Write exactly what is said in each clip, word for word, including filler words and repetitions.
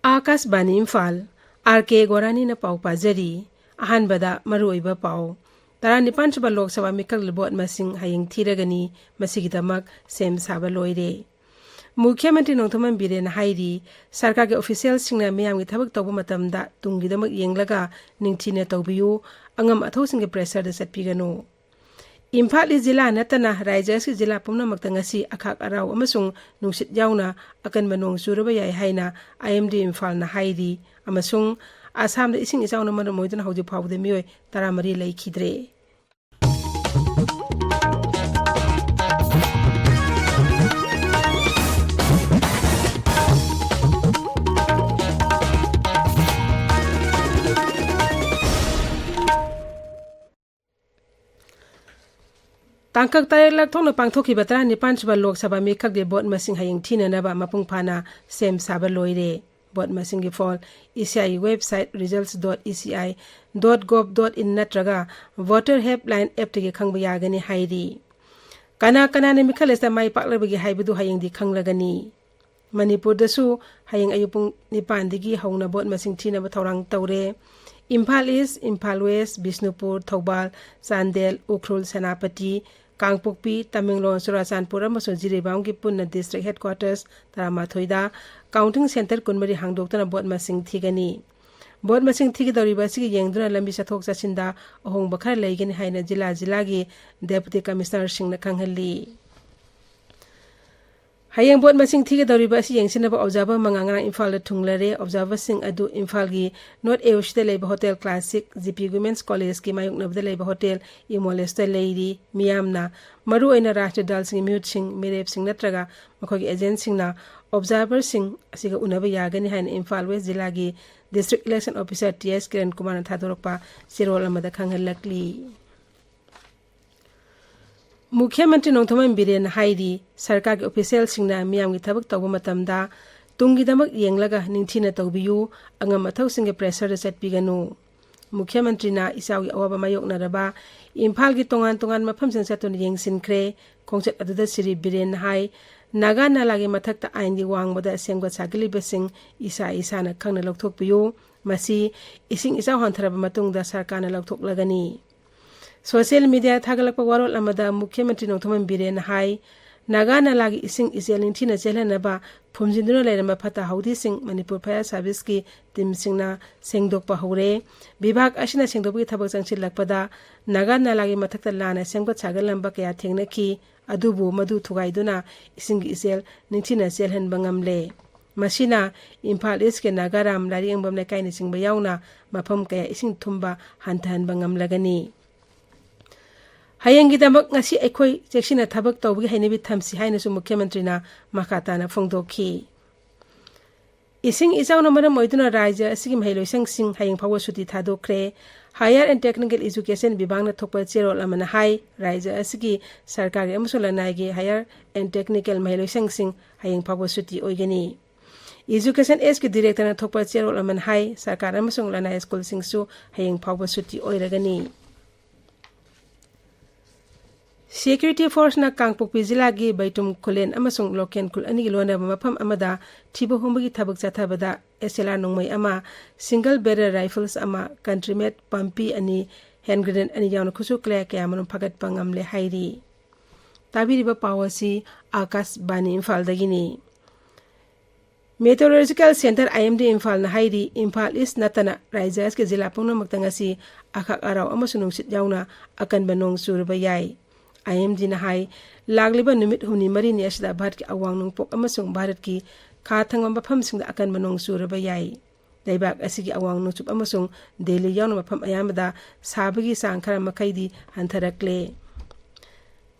ꯑꯥꯀꯥꯁꯕꯥꯅꯤ Imphal, R ꯀꯦ ꯒꯣꯔꯥꯅꯤꯅ ꯄꯥꯎ ꯄꯥꯖꯔꯤ꯫ ꯑꯍꯥꯟꯕꯗ ꯃꯔꯨꯑꯣꯏꯕ ꯄꯥꯎ꯫ ꯇꯔꯥꯅꯤꯄꯥꯟ ꯁꯨꯕ ꯂꯣꯛ ꯁꯚꯥ ꯃꯤꯈꯜꯒꯤ ꯚꯣꯠ ꯃꯁꯤꯡ ꯍꯌꯦꯡ ꯊꯤꯔꯒꯅꯤ, ꯃꯁꯤꯒꯤꯗꯃꯛ ꯁꯦꯝ ꯁꯥꯕ ꯂꯣꯏꯔꯦ꯫ ꯃꯨꯈ꯭ꯌ ꯃꯟꯇ꯭ꯔꯤ ꯅꯣꯡꯊꯣꯝꯕꯝ ꯕꯤꯔꯦꯟꯅ ꯍꯥꯏꯔꯤ, ꯁꯔꯀꯥꯔꯒꯤ ꯑꯣꯐꯤꯁꯤꯌꯦꯜꯁꯤꯡꯅ ꯃꯤꯌꯥꯝꯒꯤ ꯊꯕꯛ ꯇꯧꯕ ꯃꯇꯝꯗ ꯇꯨꯡꯒꯤꯗꯃꯛ ꯌꯦꯡꯂꯒ ꯅꯤꯡꯊꯤꯅ ꯇꯧꯕꯤꯌꯨ, ꯑꯉꯝ ꯑꯊꯧꯁꯤꯡꯒꯤ ꯄ꯭ꯔꯦꯁꯔꯗ ꯆꯠꯄꯤꯒꯅꯨ꯫ ꯏꯝꯐꯥꯜ ꯏꯁ ꯖꯤꯂꯥ ꯅꯠꯇꯅ ꯔꯥꯏꯖ꯭ꯌ ꯑꯁꯤꯒꯤ ꯖꯤꯂꯥ ꯄꯨꯝꯅꯃꯛꯇ ꯉꯁꯤ ꯑꯈꯥꯛ ꯑꯔꯥꯎ ꯑꯃꯁꯨꯡ ꯅꯨꯡꯁꯤꯠ ꯌꯥꯎꯅ ꯑꯀꯟꯕ ꯅꯣꯡ ꯆꯨꯔꯕ ꯌꯥꯏ ꯍꯥꯏꯅ ꯑꯥꯏ ꯑꯦꯝ ꯗꯤ ꯏꯝꯐꯥꯜꯅ ꯍꯥꯏꯔꯤ, ꯑꯃꯁꯨꯡ ꯑꯁꯥꯝꯗ ꯏꯁꯤꯡ ꯏꯆꯥꯎꯅ ꯃꯔꯝ ꯑꯣꯏꯗꯨꯅ ꯍꯧꯖꯤꯛ ꯐꯥꯎꯕꯗ ꯃꯤꯑꯣꯏ ꯇꯔꯥꯃꯔꯤ ꯂꯩꯈꯤꯗ꯭ꯔꯦ꯫ ꯇꯥꯡꯀꯛ ꯇꯔꯦꯠꯂꯛ ꯊꯣꯛꯅ ꯄꯥꯡꯊꯣꯛꯈꯤꯕ ꯇꯔꯥꯅꯤꯄꯥꯟ ꯁꯨꯕ ꯂꯣꯛ ꯁꯚꯥ ꯃꯤꯈꯜꯒꯤ ꯚꯣꯠ ꯃꯁꯤꯡ ꯍꯌꯦꯡ ꯊꯤꯅꯅꯕ ꯃꯄꯨꯡ ꯐꯥꯅ ꯁꯦꯝ ꯁꯥꯕ ꯂꯣꯏꯔꯦ꯫ ꯚꯣꯠ ꯃꯁꯤꯡꯒꯤ ꯐꯣꯜ ꯏ ꯁꯤ ꯑꯥꯏꯒꯤ website results dot E C I dot gov dot in ꯅꯠꯇ꯭ꯔꯒ Voter Helpline appꯇꯒꯤ ꯈꯪꯕ ꯌꯥꯒꯅꯤ ꯍꯥꯏꯔꯤ꯫ ꯀꯅꯥ ꯀꯅꯥꯅ ꯃꯤꯈꯜ ꯑꯁꯤꯗ ꯃꯥꯏ ꯄꯥꯛꯂꯕꯒꯦ ꯍꯥꯏꯕꯗꯨ ꯍꯌꯦꯡꯗꯤ ꯈꯪꯂꯒꯅꯤ꯫ ꯃꯅꯤꯄꯨꯔꯗꯁꯨ ꯍꯌꯦꯡ ꯑꯌꯨꯛ ꯄꯨꯡ ꯅꯤꯄꯥꯟꯗꯒꯤ ꯍꯧꯅ ꯚꯣꯠ ꯃꯁꯤꯡ ꯊꯤꯅꯕ ꯊꯧꯔꯥꯡ ꯇꯧꯔꯦ꯫ ꯏꯝꯐꯥꯜ ꯏꯁ, ꯏꯝꯐꯥꯜ ꯋꯦꯁ, ꯕꯤꯁꯅꯨꯄꯨꯔ, ꯊꯧꯕꯥꯜ, ꯆꯥꯟꯗꯦꯜ, ꯎꯈ꯭ꯔꯨꯜ, ꯁꯦꯅꯥꯄꯇꯤ, ꯀꯥꯡꯄꯣꯛꯄꯤ, ꯇꯃꯦꯡꯂꯣꯡ, ꯆꯨꯔꯥꯆꯥꯟꯄꯨꯔ ꯑꯃꯁꯨꯡ ꯖꯤꯔꯤꯕꯥꯝꯒꯤ ꯄꯨꯟꯅ district headquarters ꯇꯔꯥꯃꯥꯊꯣꯏꯗ counting centre ꯀꯨꯟꯃꯔꯤ ꯍꯥꯡꯗꯣꯛꯇꯨꯅ ꯚꯣꯠ ꯃꯁꯤꯡ ꯊꯤꯒꯅꯤ꯫ ꯚꯣꯠ ꯃꯁꯤꯡ ꯊꯤꯒꯗꯧꯔꯤꯕ ꯑꯁꯤꯒꯤ ꯌꯦꯡꯗꯨꯅ ꯂꯝꯕꯤ ꯆꯠꯊꯣꯛ ꯆꯠꯁꯤꯟꯗ ꯑꯍꯣꯡꯕ ꯈꯔ ꯂꯩꯒꯅꯤ ꯍꯥꯏꯅ ꯖꯤꯂꯥ ꯖꯤꯂꯥꯒꯤ deputy commissionerꯁꯤꯡꯅ ꯈꯪꯍꯜꯂꯤ꯫ ꯍꯌꯦꯡ ꯚꯣꯠ ꯃꯁꯤꯡ ꯊꯤꯒꯗꯧꯔꯤꯕ ꯑꯁꯤ ꯌꯦꯡꯁꯤꯟꯅꯕ observer ꯃꯉꯥ ꯉꯔꯥꯡ ꯏꯝꯐꯥꯜꯗ ꯊꯨꯡꯂꯔꯦ꯫ Observerꯁꯤꯡ ꯑꯗꯨ ꯏꯝꯐꯥꯜꯒꯤ North A O Cꯗ ꯂꯩꯕ Hotel Classic, G P Women's Collegeꯀꯤ ꯃꯥꯌꯣꯛꯅꯕꯗ ꯂꯩꯕ Hotel Imolesꯇ ꯂꯩꯔꯤ꯫ ꯃꯤꯌꯥꯝꯅ, ꯃꯔꯨꯑꯣꯏꯅ ꯔꯥꯖꯅꯤꯇꯤ ꯗꯜꯁꯤꯡꯒꯤ ꯃꯤꯍꯨꯠꯁꯤꯡ, ꯃꯤꯔꯦꯞꯁꯤꯡ ꯅꯠꯇ꯭ꯔꯒ ꯃꯈꯣꯏꯒꯤ agentꯁꯤꯡꯅ observerꯁꯤꯡ ꯑꯁꯤꯒ ꯎꯅꯕ ꯌꯥꯒꯅꯤ ꯍꯥꯏꯅ ꯏꯝꯐꯥꯜ ꯋꯦꯁ ꯖꯤꯂꯥꯒꯤ District Election Officer T S Kiran ꯀꯨꯃꯥꯔꯅ ꯊꯥꯗꯣꯔꯛꯄ ꯆꯦꯔꯣꯜ ꯑꯃꯗ ꯈꯪꯍꯜꯂꯛꯂꯤ꯫ ꯃꯨꯈ꯭ꯌ ꯃꯟꯇ꯭ꯔꯤ ꯅꯣꯡꯊꯣꯝꯕꯝ ꯕꯤꯔꯦꯟꯅ ꯍꯥꯏꯔꯤ, ꯁꯔꯀꯥꯔꯒꯤ ꯑꯣꯐꯤꯁꯤꯌꯦꯜꯁꯤꯡꯅ ꯃꯤꯌꯥꯝꯒꯤ ꯊꯕꯛ ꯇꯧꯕ ꯃꯇꯝꯗ ꯇꯨꯡꯒꯤꯗꯃꯛ ꯌꯦꯡꯂꯒ ꯅꯤꯡꯊꯤꯅ ꯇꯧꯕꯤꯌꯨ, ꯑꯉꯝ ꯑꯊꯧꯁꯤꯡꯒꯤ ꯄ꯭ꯔꯦꯁꯔꯗ ꯆꯠꯄꯤꯒꯅꯨ꯫ ꯃꯨꯈ꯭ꯌ ꯃꯟꯇ꯭ꯔꯤꯅ ꯏꯆꯥꯎꯒꯤ ꯑꯋꯥꯕ ꯃꯥꯌꯣꯛꯅꯔꯕ ꯏꯝꯐꯥꯜꯒꯤ ꯇꯣꯉꯥꯟ ꯇꯣꯉꯥꯟꯕ ꯃꯐꯝꯁꯤꯡ ꯆꯠꯇꯨꯅ ꯌꯦꯡꯁꯤꯟꯈ꯭ꯔꯦ꯫ ꯈꯣꯡꯆꯠ ꯑꯗꯨꯗ ꯁ꯭ꯔꯤ ꯕꯤꯔꯦꯟꯅ ꯍꯥꯏ, ꯅꯥꯒꯥ ꯅꯥꯂꯥꯒꯤ ꯃꯊꯛꯇ ꯑꯥꯏꯟꯒꯤ ꯋꯥꯡꯃꯗ ꯁꯦꯝꯒꯠ ꯁꯥꯒꯠꯂꯤꯕꯁꯤꯡ ꯏꯁꯥ ꯏꯁꯥꯅ ꯈꯪꯅ ꯂꯧꯊꯣꯛꯄꯤꯌꯨ꯫ ꯃꯁꯤ ꯏꯁꯤꯡ ꯏꯆꯥꯎ ꯍꯟꯊꯔꯕ ꯃꯇꯨꯡꯗ ꯁꯔꯀꯥꯔꯅ ꯂꯧꯊꯣꯛꯂꯒꯅꯤ꯫ ꯁꯣꯁꯤꯌꯦꯜ ꯃꯤꯗꯤꯌꯥꯗ ꯊꯥꯒꯠꯂꯛꯄ ꯋꯥꯔꯣꯜ ꯑꯃꯗ ꯃꯨꯈ꯭ꯌ ꯃꯟꯇ꯭ꯔꯤ ꯅꯣꯡꯊꯣꯝꯕꯝ ꯕꯤꯔꯦꯟꯅ ꯍꯥꯏ, ꯅꯥꯒꯥ ꯅꯥꯂꯥꯒꯤ ꯏꯁꯤꯡ ꯏꯆꯦꯜ ꯅꯤꯡꯊꯤꯅ ꯆꯦꯜꯍꯟꯅꯕ ꯐꯨꯝꯖꯤꯟꯗꯨꯅ ꯂꯩꯔꯝꯕ ꯐꯠꯇ ꯍꯥꯎꯗꯤꯁꯤꯡ ꯃꯅꯤꯄꯨꯔ ꯐꯥꯌꯔ ꯁꯥꯔꯚꯤꯁꯀꯤ ꯇꯤꯝꯁꯤꯡꯅ ꯁꯦꯡꯗꯣꯛꯄ ꯍꯧꯔꯦ꯫ ꯚꯤꯚꯥꯒ ꯑꯁꯤꯅ ꯁꯦꯡꯗꯣꯛꯄꯒꯤ ꯊꯕꯛ ꯆꯪꯁꯤꯜꯂꯛꯄꯗ ꯅꯥꯒꯥ ꯅꯥꯂꯥꯒꯤ ꯃꯊꯛꯇ ꯂꯥꯟꯅ ꯁꯦꯝꯒꯠ ꯁꯥꯒꯠꯂꯝꯕ ꯀꯌꯥ ꯊꯦꯡꯅꯈꯤ꯫ ꯑꯗꯨꯕꯨ ꯃꯗꯨ ꯊꯨꯒꯥꯏꯗꯨꯅ ꯏꯁꯤꯡꯒꯤ ꯏꯆꯦꯜ ꯅꯤꯡꯊꯤꯅ ꯆꯦꯜꯍꯟꯕ ꯉꯝꯂꯦ꯫ ꯃꯁꯤꯅ ꯏꯝꯐꯥꯜ ꯏꯁꯀꯤ ꯅꯥꯒꯥꯔꯥꯝ, ꯂꯥꯏꯔꯤꯛꯌꯦꯡꯕꯝ ꯂꯩꯀꯥꯏꯅꯆꯤꯡꯕ ꯌꯥꯎꯅ ꯃꯐꯝ ꯀꯌꯥ ꯏꯁꯤꯡ ꯊꯨꯝꯕ ꯍꯟꯊꯍꯟꯕ ꯉꯝꯂꯒꯅꯤ꯫ ꯍꯌꯦꯡꯒꯤꯗꯃꯛ ꯉꯁꯤ ꯑꯩꯈꯣꯏ ꯆꯦꯛꯁꯤꯟꯅ ꯊꯕꯛ ꯇꯧꯕꯒꯤ ꯍꯩꯅꯕꯤ ꯊꯝꯁꯤ ꯍꯥꯏꯅꯁꯨ ꯃꯨꯈ꯭ꯌ ꯃꯟꯇ꯭ꯔꯤꯅ ꯃꯈꯥ ꯇꯥꯅ ꯐꯣꯡꯗꯣꯛꯈꯤ꯫ ꯏꯁꯤꯡ ꯏꯆꯥꯎꯅ ꯃꯔꯝ ꯑꯣꯏꯗꯨꯅ ꯔꯥꯖ꯭ꯌ ꯑꯁꯤꯒꯤ ꯃꯍꯩꯂꯣꯏꯁꯪꯁꯤꯡ ꯍꯌꯦꯡ ꯐꯥꯎꯕ ꯁꯨꯇꯤ ꯊꯥꯗꯣꯛꯈ꯭ꯔꯦ꯫ Higher and Technical Education ꯕꯤꯚꯥꯒꯅ ꯊꯣꯛꯄ ꯆꯦꯔꯣꯜ ꯑꯃꯅ ꯍꯥꯏ, ꯔꯥꯖ꯭ꯌ ꯑꯁꯤꯒꯤ ꯁꯔꯀꯥꯔꯒꯤ ꯑꯃꯁꯨꯡ ꯂꯅꯥꯏꯒꯤ higher and technical ꯃꯍꯩꯂꯣꯏꯁꯪꯁꯤꯡ ꯍꯌꯦꯡ ꯐꯥꯎꯕ ꯁꯨꯇꯤ ꯑꯣꯏꯒꯅꯤ꯫ Education Sꯀꯤ ꯗꯤꯔꯦꯛꯇꯔꯅ ꯊꯣꯛꯄ ꯆꯦꯔꯣꯜ ꯑꯃꯅ ꯍꯥꯏ, ꯁꯔꯀꯥꯔ ꯑꯃꯁꯨꯡ ꯂꯅꯥꯏ ꯁ꯭ꯀꯨꯜꯁꯤꯡꯁꯨ ꯍꯌꯦꯡ ꯐꯥꯎꯕ ꯁꯨꯇꯤ ꯑꯣꯏꯔꯒꯅꯤ꯫ Security Forceꯅ ꯀꯥꯡꯄꯣꯛꯄꯤ ꯖꯤꯂꯥꯒꯤ ꯕꯩꯇꯨꯝ ꯈꯨꯂꯦꯟ ꯑꯃꯁꯨꯡ ꯂꯣꯀꯦꯟ ꯈꯨꯜ ꯑꯅꯤꯒꯤ ꯂꯣꯟꯅꯕ ꯃꯐꯝ ꯑꯃꯗ ꯊꯤꯕ ꯍꯨꯝꯕꯒꯤ ꯊꯕꯛ ꯆꯠꯊꯕꯗ S L R ꯅꯣꯡꯃꯩ ꯑꯃ, single barrel rifles ꯑꯃ, country made ꯄꯝꯄꯤ ꯑꯅꯤ, hand grenade ꯑꯅꯤ ꯌꯥꯎꯅ ꯈꯨꯠꯁꯨ ꯈꯨꯠꯂꯥꯏ ꯀꯌꯥ ꯃꯔꯨꯝ ꯐꯥꯒꯠꯄ ꯉꯝꯂꯦ ꯍꯥꯏꯔꯤ꯫ ꯇꯥꯕꯤꯔꯤꯕ ꯄꯥꯎ ꯑꯁꯤ ꯑꯥꯀꯥꯁꯕꯥꯅꯤ ꯏꯝꯐꯥꯜꯗꯒꯤꯅꯤ꯫ Meteorological Centre, I M D, ꯏꯝꯐꯥꯜꯅ ꯍꯥꯏꯔꯤ, ꯏꯝꯐꯥꯜ ꯏꯁ ꯅꯠꯇꯅ ꯔꯥꯖ꯭ꯌ ꯑꯁꯤꯒꯤ ꯖꯤꯂꯥ ꯄꯨꯝꯅꯃꯛꯇ ꯉꯁꯤ ꯑꯈꯥꯛ ꯑꯔꯥꯎ ꯑꯃꯁꯨꯡ ꯅꯨꯡꯁꯤꯠ ꯌꯥꯎꯅ ꯑꯀꯟꯕ ꯅꯣꯡ ꯆꯨꯔꯕ ꯌꯥꯏ꯫ I M Dꯅ ꯍꯥꯏ, ꯂꯥꯛꯂꯤꯕ ꯅꯨꯃꯤꯠ ꯍꯨꯝꯅꯤ ꯃꯔꯤꯅꯤ ꯑꯁꯤꯗ ꯚꯥꯔꯠꯀꯤ ꯑꯋꯥꯡ ꯅꯣꯡꯄꯣꯛ ꯑꯃꯁꯨꯡ ꯚꯥꯔꯠꯀꯤ ꯈꯥ ꯊꯪꯕ ꯃꯐꯝꯁꯤꯡꯗ ꯑꯀꯟꯕ ꯅꯣꯡ ꯆꯨꯔꯕ ꯌꯥꯏ꯫ ꯂꯩꯕꯥꯛ ꯑꯁꯤꯒꯤ ꯑꯋꯥꯡ ꯅꯣꯡꯆꯨꯞ ꯑꯃꯁꯨꯡ ꯗꯦꯜꯂꯤ ꯌꯥꯎꯅ ꯃꯐꯝ ꯑꯌꯥꯝꯕꯗ ꯁꯥꯕꯒꯤ ꯆꯥꯡ ꯈꯔ ꯃꯈꯩꯗꯤ ꯍꯟꯊꯔꯛꯂꯦ꯫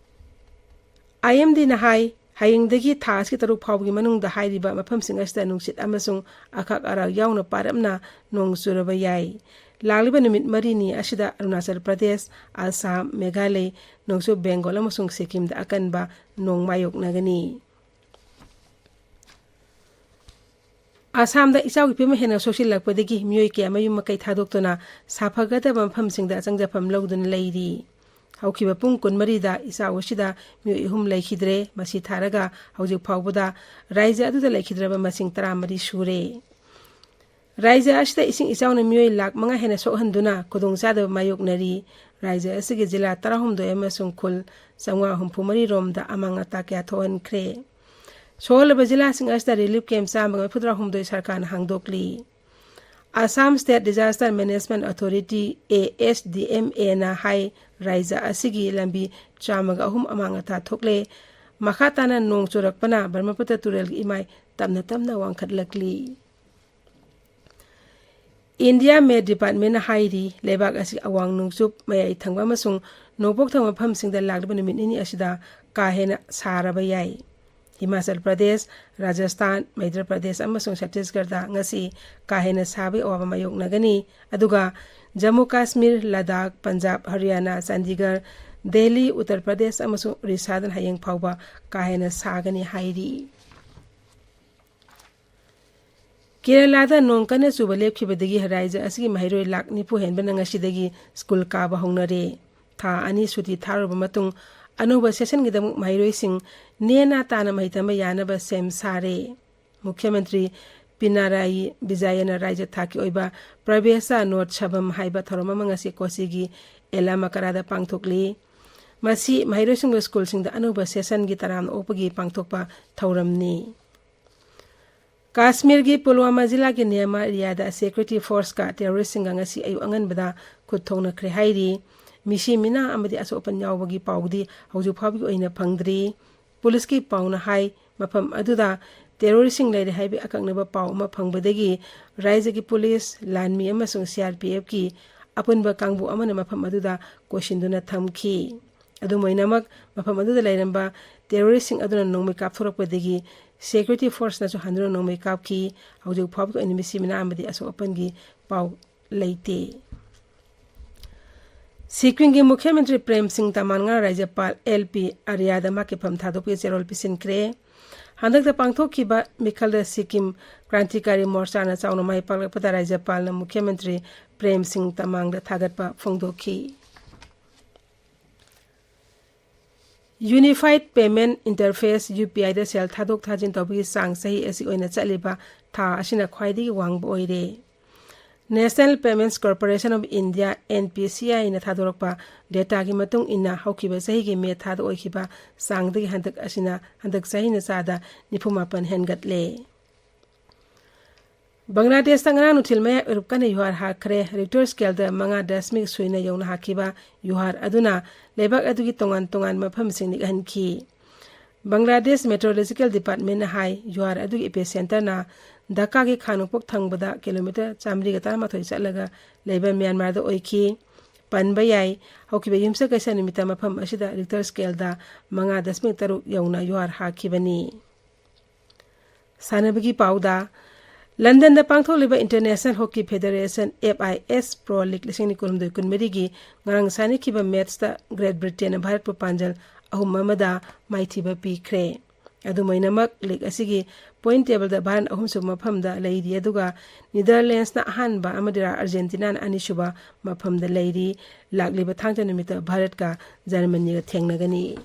I M Dꯅ ꯍꯥꯏ, ꯍꯌꯦꯡꯗꯒꯤ ꯊꯥ ꯑꯁꯤꯒꯤ ꯇꯔꯨꯛ ꯐꯥꯎꯕꯒꯤ ꯃꯅꯨꯡꯗ ꯍꯥꯏꯔꯤꯕ ꯃꯐꯝꯁꯤꯡ ꯑꯁꯤꯗ ꯅꯨꯡꯁꯤꯠ ꯑꯃꯁꯨꯡ ꯑꯈꯥꯛ ꯑꯔꯥꯎ ꯌꯥꯎꯅ ꯄꯥꯔꯞꯅ ꯅꯣꯡ ꯆꯨꯔꯕ ꯌꯥꯏ꯫ ꯂꯥꯛꯂꯤꯕ ꯅꯨꯃꯤꯠ ꯃꯔꯤꯅꯤ ꯑꯁꯤꯗ ꯑꯔꯨꯅꯥꯆꯜ ꯄ꯭ꯔꯗꯦꯁ, ꯑꯁꯥꯝ, ꯃꯦꯘꯥꯂꯌ, ꯅꯣꯡꯆꯨꯞ ꯕꯦꯡꯒꯣꯜ ꯑꯃꯁꯨꯡ ꯁꯤꯛꯀꯤꯝꯗ ꯑꯀꯟꯕ ꯅꯣꯡ ꯃꯥꯌꯣꯛꯅꯒꯅꯤ꯫ ꯑꯁꯥꯝꯗ ꯏꯆꯥꯎꯒꯤ ꯐꯤꯕꯝ ꯍꯦꯟꯅ ꯁꯣꯛꯆꯤꯜꯂꯛꯄꯗꯒꯤ ꯃꯤꯑꯣꯏ ꯀꯌꯥ ꯃꯌꯨꯝ ꯃꯀꯩ ꯊꯥꯗꯣꯛꯇꯨꯅ ꯁꯥꯐꯒꯗꯕ ꯃꯐꯝꯁꯤꯡꯗ ꯆꯪꯖꯐꯝ ꯂꯧꯗꯨꯅ ꯂꯩꯔꯤ꯫ ꯍꯧꯈꯤꯕ ꯄꯨꯡ ꯀꯨꯟꯃꯔꯤꯗ ꯏꯆꯥꯎ ꯑꯁꯤꯗ ꯃꯤꯑꯣꯏ ꯑꯍꯨꯝ ꯂꯩꯈꯤꯗ꯭ꯔꯦ꯫ ꯃꯁꯤ ꯊꯥꯔꯒ ꯍꯧꯖꯤꯛ ꯐꯥꯎꯕꯗ ꯔꯥꯏꯖ꯭ꯌ ꯑꯗꯨꯗ ꯂꯩꯈꯤꯗ꯭ꯔꯕ ꯃꯁꯤꯡ ꯇꯔꯥꯃꯔꯤ ꯁꯨꯔꯦ꯫ ꯔꯥꯏꯖ꯭ꯌ ꯑꯁꯤꯗ ꯏꯁꯤꯡ ꯏꯆꯥꯎꯅ ꯃꯤꯑꯣꯏ ꯂꯥꯈ ꯃꯉꯥ ꯍꯦꯟꯅ ꯁꯣꯛꯍꯟꯗꯨꯅ ꯈꯨꯗꯣꯡꯆꯥꯗꯕ ꯃꯥꯌꯣꯛꯅꯔꯤ꯫ ꯔꯥꯏꯖ꯭ꯌ ꯑꯁꯤꯒꯤ ꯖꯤꯂꯥ ꯇꯔꯥꯍꯨꯝꯗꯣꯏ ꯑꯃꯁꯨꯡ ꯈꯨꯜ ꯆꯥꯝꯃꯉꯥ ꯍꯨꯝꯐꯨ ꯃꯔꯤ ꯔꯣꯝꯗ ꯑꯃꯥꯡ ꯑꯇꯥ ꯀꯌꯥ ꯊꯣꯛꯍꯟꯈ꯭ꯔꯦ꯫ ꯁꯣꯛꯍꯜꯂꯕ ꯖꯤꯂꯥꯁꯤꯡ ꯑꯁꯤꯗ ꯔꯤꯂꯤꯐ ꯀꯦꯝꯞ ꯆꯥꯝꯃꯒ ꯃꯔꯤꯐꯨꯇꯔꯥ ꯍꯨꯝꯗꯣꯏ ꯁꯔꯀꯥꯔꯅ ꯍꯥꯡꯗꯣꯛꯂꯤ꯫ Assam state disaster management authority, A S D M ꯑꯦꯅ ꯍꯥꯏ, ꯔꯥꯏꯖ꯭ꯌ ꯑꯁꯤꯒꯤ ꯂꯝꯕꯤ ꯆꯥꯝꯃꯒ ꯑꯍꯨꯝ ꯑꯃꯥꯡ ꯑꯇꯥ ꯊꯣꯛꯂꯦ꯫ ꯃꯈꯥ ꯇꯥꯅ ꯅꯣꯡ ꯆꯨꯔꯛꯄꯅ ꯕ꯭ꯔꯍ꯭ꯃꯄꯨꯇ꯭ꯔ ꯇꯨꯔꯦꯜꯒꯤ ꯏꯃꯥꯏ ꯇꯞꯅ ꯇꯞꯅ ꯋꯥꯡꯈꯠꯂꯛꯂꯤ꯫ ꯏꯟꯗꯤꯌꯥ ꯃꯦꯠ ꯗꯤꯄꯥꯔꯠꯃꯦꯟꯠꯅ ꯍꯥꯏꯔꯤ, ꯂꯩꯕꯥꯛ ꯑꯁꯤ ꯑꯋꯥꯡ ꯅꯣꯡꯆꯨꯞ, ꯃꯌꯥꯏ ꯊꯪꯕ ꯑꯃꯁꯨꯡ ꯅꯣꯡꯄꯣꯛ ꯊꯪꯕ ꯃꯐꯝꯁꯤꯡꯗ ꯂꯥꯛꯂꯤꯕ ꯅꯨꯃꯤꯠ ꯅꯤꯅꯤ ꯑꯁꯤꯗ ꯀꯥ ꯍꯦꯟꯅ ꯁꯥꯔꯕ ꯌꯥꯏ꯫ ꯍꯤꯃꯥꯆꯜ ꯄ꯭ꯔꯗꯦꯁ, ꯔꯥꯖꯁꯊꯥꯟ, ꯃꯩꯙ꯭ꯌ ꯄ꯭ꯔꯗꯦꯁ ꯑꯃꯁꯨꯡ ꯆꯠꯇꯤꯁꯒꯔꯗ ꯉꯁꯤ ꯀꯥ ꯍꯦꯟꯅ ꯁꯥꯕꯒꯤ ꯑꯋꯥꯕ ꯃꯥꯌꯣꯛꯅꯒꯅꯤ꯫ ꯑꯗꯨꯒ ꯖꯝꯃꯨ ꯀꯥꯁꯃꯤꯔ, ꯂꯗꯥꯈ, ꯄꯟꯖꯥꯕ, ꯍꯔꯤꯌꯥꯅꯥ, ꯆꯥꯟꯗꯤꯒꯔ, ꯗꯦꯜꯂꯤ, ꯎꯠꯇꯔ ꯄ꯭ꯔꯗꯦꯁ ꯑꯃꯁꯨꯡ ꯎꯔꯤꯁꯥꯗꯅ ꯍꯌꯦꯡ ꯐꯥꯎꯕ ꯀꯥ ꯍꯦꯟꯅ ꯁꯥꯒꯅꯤ ꯍꯥꯏꯔꯤ꯫ ꯀꯦꯔꯂꯥꯗ ꯅꯣꯡ ꯀꯟꯅ ꯆꯨꯕ ꯂꯦꯞꯈꯤꯕꯗꯒꯤ ꯔꯥꯏꯖ꯭ꯌ ꯑꯁꯤꯒꯤ ꯃꯍꯩꯔꯣꯏ ꯂꯥꯈ ꯅꯤꯐꯨ ꯍꯦꯟꯕꯅ ꯉꯁꯤꯗꯒꯤ ꯁ꯭ꯀꯨꯜ ꯀꯥꯕ ꯍꯧꯅꯔꯦ꯫ ꯊꯥ ꯑꯅꯤ ꯁꯨꯇꯤ ꯊꯥꯔꯨꯔꯕ ꯃꯇꯨꯡ ꯑꯅꯧꯕ ꯁꯦꯁꯟꯒꯤꯗꯃꯛ ꯃꯍꯩꯔꯣꯏꯁꯤꯡ ꯅꯦꯅꯥ ꯇꯥꯅ ꯃꯍꯩ ꯇꯝꯕ ꯌꯥꯅꯕ ꯁꯦꯝ ꯁꯥꯔꯦ꯫ ꯃꯨꯈ꯭ꯌ ꯃꯟꯇ꯭ꯔꯤ ꯄꯤꯅꯥꯔꯥꯌꯤ ꯕꯤꯖꯌꯟꯅ ꯔꯥꯏꯖ꯭ꯌ ꯊꯥꯛꯀꯤ ꯑꯣꯏꯕ ꯄ꯭ꯔꯕꯦꯁꯥ ꯅꯣꯠꯁꯕꯝ ꯍꯥꯏꯕ ꯊꯧꯔꯝ ꯑꯃ ꯉꯁꯤ ꯀꯣꯆꯤꯒꯤ ꯑꯦꯂꯥꯃꯀꯔꯥꯗ ꯄꯥꯡꯊꯣꯛꯂꯤ꯫ ꯃꯁꯤ ꯃꯍꯩꯔꯣꯏꯁꯤꯡꯕꯨ ꯁ꯭ꯀꯨꯜꯁꯤꯡꯗ ꯑꯅꯧꯕ ꯁꯦꯁꯟꯒꯤ ꯇꯔꯥꯝꯅ ꯑꯣꯛꯄꯒꯤ ꯄꯥꯡꯊꯣꯛꯄ ꯊꯧꯔꯝꯅꯤ꯫ ꯀꯥꯁꯃꯤꯔꯒꯤ ꯄꯨꯜꯋꯥꯃꯥ ꯖꯤꯂꯥꯒꯤ ꯅꯤꯌꯥꯃꯥ ꯑꯦꯔꯤꯌꯥꯗ ꯁꯦꯀ꯭ꯌꯨꯔꯤꯇꯤ ꯐꯣꯔꯁꯀ ꯇꯦꯔꯣꯔꯤꯁꯁꯤꯡꯒ ꯉꯁꯤ ꯑꯌꯨꯛ ꯑꯉꯟꯕꯗ ꯈꯨꯠ ꯊꯣꯛꯅꯈ꯭ꯔꯦ ꯍꯥꯏꯔꯤ꯫ ꯃꯤꯁꯤ ꯃꯤꯅꯥ ꯑꯃꯗꯤ ꯑꯁꯣꯛ ꯑꯄꯟ ꯌꯥꯎꯕꯒꯤ ꯄꯥꯎꯗꯤ ꯍꯧꯖꯤꯛ ꯐꯥꯎꯕꯒꯤ ꯑꯣꯏꯅ ꯐꯪꯗ꯭ꯔꯤ꯫ ꯄꯨꯂꯤꯁꯀꯤ ꯄꯥꯎꯅ ꯍꯥꯏ, ꯃꯐꯝ ꯑꯗꯨꯗ ꯇꯦꯔꯣꯔꯤꯁꯁꯤꯡ ꯂꯩꯔꯦ ꯍꯥꯏꯕꯒꯤ ꯑꯀꯛꯅꯕ ꯄꯥꯎ ꯑꯃ ꯐꯪꯕꯗꯒꯤ ꯔꯥꯏꯖ꯭ꯌꯒꯤ ꯄꯨꯂꯤꯁ, ꯂꯥꯟꯃꯤ ꯑꯃꯁꯨꯡ ꯁꯤ ꯑꯥꯔ ꯄꯤ ꯑꯦꯐꯀꯤ ꯑꯄꯨꯟꯕ ꯀꯥꯡꯕꯨ ꯑꯃꯅ ꯃꯐꯝ ꯑꯗꯨꯗ ꯀꯣꯏꯁꯤꯟꯗꯨꯅ ꯊꯝꯈꯤ꯫ ꯑꯗꯨꯝ ꯑꯣꯏꯅꯃꯛ, ꯃꯐꯝ ꯑꯗꯨꯗ ꯂꯩꯔꯝꯕ ꯇꯦꯔꯣꯔꯤꯁꯁꯤꯡ ꯑꯗꯨꯅ ꯅꯣꯡꯃꯩ ꯀꯥꯞꯊꯣꯔꯛꯄꯗꯒꯤ ꯁꯦꯀ꯭ꯌꯨꯔꯤꯇꯤ ꯐꯣꯔꯁꯅꯁꯨ ꯍꯟꯗꯨꯅ ꯅꯣꯡꯃꯩ ꯀꯥꯞꯈꯤ꯫ ꯍꯧꯖꯤꯛ ꯐꯥꯎꯕꯒꯤ ꯑꯣꯏꯅ ꯃꯤꯁꯤ ꯃꯤꯅꯥ ꯑꯃꯗꯤ ꯑꯁꯣꯛ ꯑꯄꯟꯒꯤ ꯄꯥꯎ ꯂꯩꯇꯦ꯫ ꯁꯤꯛꯀꯤꯝꯒꯤ ꯃꯨꯈ꯭ꯌ ꯃꯟꯇ꯭ꯔꯤ ꯄ꯭ꯔꯦꯝ ꯁꯤꯡ ꯇꯃꯥꯟ ꯉꯔꯥꯡ ꯔꯥꯖ꯭ꯌꯄꯥꯜ ꯑꯦꯜ ꯄꯤ ꯑꯥꯔꯤꯌꯥꯗ ꯃꯍꯥꯛꯀꯤ ꯐꯝ ꯊꯥꯗꯣꯛꯄꯒꯤ ꯆꯦꯔꯣꯜ ꯄꯤꯁꯤꯟꯈ꯭ꯔꯦ꯫ ꯍꯟꯗꯛꯇ ꯄꯥꯡꯊꯣꯛꯈꯤꯕ ꯃꯤꯈꯜꯗ ꯁꯤꯛꯀꯤꯝ ꯀ꯭ꯔꯥꯟꯇꯤꯀꯥꯔꯤ ꯃꯣꯔꯆꯥꯅ ꯆꯥꯎꯅ ꯃꯥꯏ ꯄꯥꯛꯂꯛꯄꯗ ꯔꯥꯖ꯭ꯌꯄꯥꯜꯅ ꯃꯨꯈ꯭ꯌ ꯃꯟꯇ꯭ꯔꯤ ꯄ꯭ꯔꯦꯝ ꯁꯤꯡ ꯇꯃꯥꯡꯗ ꯊꯥꯒꯠꯄ ꯐꯣꯡꯗꯣꯛꯈꯤ꯫ Unified Payment Interface, UPI ꯗ ꯁꯦꯜ ꯊꯥꯗꯣꯛ ꯊꯥꯖꯤꯟ ꯇꯧꯕꯒꯤ ꯆꯥꯡ ꯆꯍꯤ ꯑꯁꯤ ꯑꯣꯏꯅ ꯆꯠꯂꯤꯕ ꯊꯥ ꯑꯁꯤꯅ ꯈ꯭ꯋꯥꯏꯗꯒꯤ ꯋꯥꯡꯕ ꯑꯣꯏꯔꯦ꯫ National Payments Corporation of India, NPCI ꯅ ꯊꯥꯗꯣꯔꯛꯄ data ꯒꯤ ꯃꯇꯨꯡ ꯏꯟꯅ, ꯍꯧꯈꯤꯕ ꯆꯍꯤꯒꯤ ꯃꯦ ꯊꯥꯗ ꯑꯣꯏꯈꯤꯕ ꯆꯥꯡꯗꯒꯤ ꯍꯟꯗꯛ ꯑꯁꯤꯅ, ꯍꯟꯗꯛ ꯆꯍꯤꯅ ꯆꯥꯗ ꯅꯤꯐꯨ ꯃꯥꯄꯟ ꯍꯦꯟꯒꯠꯂꯦ꯫ ꯕꯪꯒ꯭ꯂꯥꯗꯦꯁꯇ ꯉꯔꯥꯡ ꯅꯨꯡꯊꯤꯜ ꯃꯌꯥꯏ ꯑꯣꯏꯔꯞ ꯀꯟꯅ ꯌꯨꯍꯥꯔ ꯍꯥꯈ꯭ꯔꯦ꯫ Richter scale ꯗ ꯃꯉꯥ ꯗꯁꯃꯤꯛ ꯁꯨꯏꯅ ꯌꯧꯅ ꯍꯥꯈꯤꯕ ꯌꯨꯍꯥꯔ ꯑꯗꯨꯅ ꯂꯩꯕꯥꯛ ꯑꯗꯨꯒꯤ ꯇꯣꯉꯥꯟ ꯇꯣꯉꯥꯟꯕ ꯃꯐꯝꯁꯤꯡ ꯅꯤꯛꯍꯟꯈꯤ꯫ ꯕꯪꯒ꯭ꯂꯥꯗꯦꯁ Meteorological Department ꯅ ꯍꯥꯏ, ꯌꯨꯍꯥꯔ ꯑꯗꯨꯒꯤ epicenter ꯅ ꯙꯥꯀꯥꯒꯤ ꯈꯥ ꯅꯣꯡꯄꯣꯛ ꯊꯪꯕꯗ ꯀꯤꯂꯣꯃꯤꯇꯔ ꯆꯥꯃꯔꯤꯒ ꯇꯔꯥꯃꯥꯊꯣꯏ ꯆꯠꯂꯒ ꯂꯩꯕ ꯃ꯭ꯌꯥꯟꯃꯥꯔꯗ ꯑꯣꯏꯈꯤ꯫ ꯄꯟꯕ ꯌꯥꯏ, ꯍꯧꯈꯤꯕ ꯌꯨꯝꯁꯀꯩꯁ ꯅꯨꯃꯤꯠꯇ ꯃꯐꯝ ꯑꯁꯤꯗ Richter scale ꯗ ꯃꯉꯥ ꯗꯁꯃꯤꯛ ꯇꯔꯨꯛ ꯌꯧꯅ ꯌꯨꯍꯥꯔ ꯍꯥꯈꯤꯕꯅꯤ꯫ ꯁꯥꯟꯅꯕꯒꯤ ꯄꯥꯎꯗ, ꯂꯟꯗꯟꯗ ꯄꯥꯡꯊꯣꯛꯂꯤꯕ International Hockey Federation, FIH Pro League ꯂꯤꯁꯤꯡ ꯑꯅꯤ ꯀꯨꯟꯍꯨꯝꯗꯣꯏ ꯀꯨꯟꯃꯔꯤꯒꯤ ꯉꯔꯥꯡ ꯁꯥꯟꯅꯈꯤꯕ match ꯇ Great Britain ꯅ ꯚꯥꯔꯠꯄꯨ ꯄꯥꯟꯖꯜ ꯑꯍꯨꯝ ꯑꯃꯗ ꯃꯥꯏꯊꯤꯕ ꯄꯤꯈ꯭ꯔꯦ꯫ ꯑꯗꯨꯃꯥꯏꯅꯃꯛ, league ꯑꯁꯤꯒꯤ point table ꯗ ꯚꯥꯔꯠꯅ ꯑꯍꯨꯝꯁꯨꯕ ꯃꯐꯝꯗ ꯂꯩꯔꯤ, ꯑꯗꯨꯒ Netherlands ꯅ ꯑꯍꯥꯟꯕ ꯑꯃꯗꯤ Argentina ꯅ ꯑꯅꯤꯁꯨꯕ ꯃꯐꯝꯗ ꯂꯩꯔꯤ꯫ ꯂꯥꯛꯂꯤꯕ ꯊꯥꯡꯖ ꯅꯨꯃꯤꯠꯇ ꯚꯥꯔꯠꯀ ꯖꯔꯃꯅꯤꯒ ꯊꯦꯡꯅꯒꯅꯤ꯫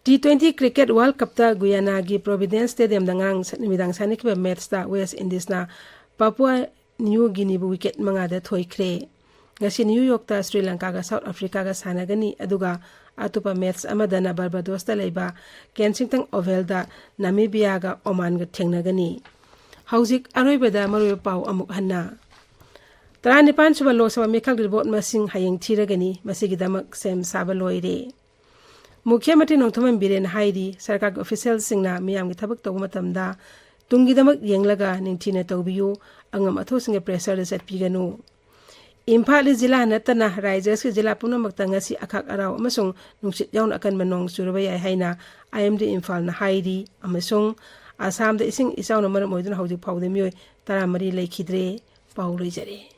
T twenty Cricket World Cup ꯇ ꯒꯨꯌꯥꯅꯥꯒꯤ Providence Stadium ꯗ ꯉꯔꯥꯡ ꯁ-, ꯅꯨꯃꯤꯗꯥꯡ ꯁꯥꯟꯅꯈꯤꯕ match ꯇ West Indies ꯅ Papua New Guinea ꯕꯨ wicket ꯃꯉꯥꯗ ꯊꯣꯏꯈ꯭ꯔꯦ꯫ ꯉꯁꯤ New York ꯇ Sri Lanka ꯒ South Africa ꯒ ꯁꯥꯟꯅꯒꯅꯤ, ꯑꯗꯨꯒ ꯑꯇꯣꯞꯄ match ꯑꯃꯗꯅ Barbados ꯇ ꯂꯩꯕ Kensington Oval ꯗ Namibia ꯒ Oman ꯒ ꯊꯦꯡꯅꯒꯅꯤ꯫ ꯍꯧꯖꯤꯛ ꯑꯔꯣꯏꯕꯗ ꯃꯔꯨꯑꯣꯏꯕ ꯄꯥꯎ ꯑꯃꯨꯛ ꯍꯟꯅ꯫ ꯇꯔꯥꯅꯤꯄꯥꯟ ꯁꯨꯕ Lok Sabha ꯃꯤꯈꯜꯒꯤ vote ꯃꯁꯤꯡ ꯍꯌꯦꯡ ꯊꯤꯔꯒꯅꯤ꯫ ꯃꯁꯤꯒꯤꯗꯃꯛ ꯁꯦꯝ ꯁꯥꯕ ꯂꯣꯏꯔꯦ꯫ ꯃꯨꯈ꯭ꯌ ꯃꯟꯇ꯭ꯔꯤ ꯅꯣꯡꯊꯣꯝꯕꯝ ꯕꯤꯔꯦꯟꯅ ꯍꯥꯏꯔꯤ, ꯁꯔꯀꯥꯔꯒꯤ official ꯁꯤꯡꯅ ꯃꯤꯌꯥꯝꯒꯤ ꯊꯕꯛ ꯇꯧꯕ ꯃꯇꯝꯗ ꯇꯨꯡꯒꯤꯗꯃꯛ ꯌꯦꯡꯂꯒ ꯅꯤꯡꯊꯤꯅ ꯇꯧꯕꯤꯌꯨ, ꯑꯉꯝ ꯑꯊꯧꯁꯤꯡꯒꯤ pressure ꯗ ꯆꯠꯄꯤꯒꯅꯨ꯫ ꯏꯝꯐꯥꯜ ꯏꯁ ꯖꯤꯂꯥ ꯅꯠꯇꯅ ꯔꯥꯏꯖ꯭ꯌꯒꯤ ꯖꯤꯂꯥ ꯄꯨꯝꯅꯃꯛꯇ ꯉꯁꯤ ꯑꯈꯥꯛ ꯑꯔꯥꯎ ꯑꯃꯁꯨꯡ ꯅꯨꯡꯁꯤꯠ ꯌꯥꯎꯅ ꯑꯀꯟꯕ ꯅꯣꯡ ꯆꯨꯔꯕ ꯌꯥꯏ ꯍꯥꯏꯅ IMD ꯏꯝꯐꯥꯜꯅ ꯍꯥꯏꯔꯤ, ꯑꯃꯁꯨꯡ ꯑꯁꯥꯝꯗ ꯏꯁꯤꯡ ꯏꯆꯥꯎꯅ ꯃꯔꯝ ꯑꯣꯏꯗꯨꯅ ꯍꯧꯖꯤꯛ ꯐꯥꯎꯕꯗ ꯃꯤꯑꯣꯏ ꯇꯔꯥꯃꯔꯤ ꯂꯩꯈꯤꯗ꯭ꯔꯦ꯫ ꯄꯥꯎ ꯂꯣꯏꯖꯔꯦ꯫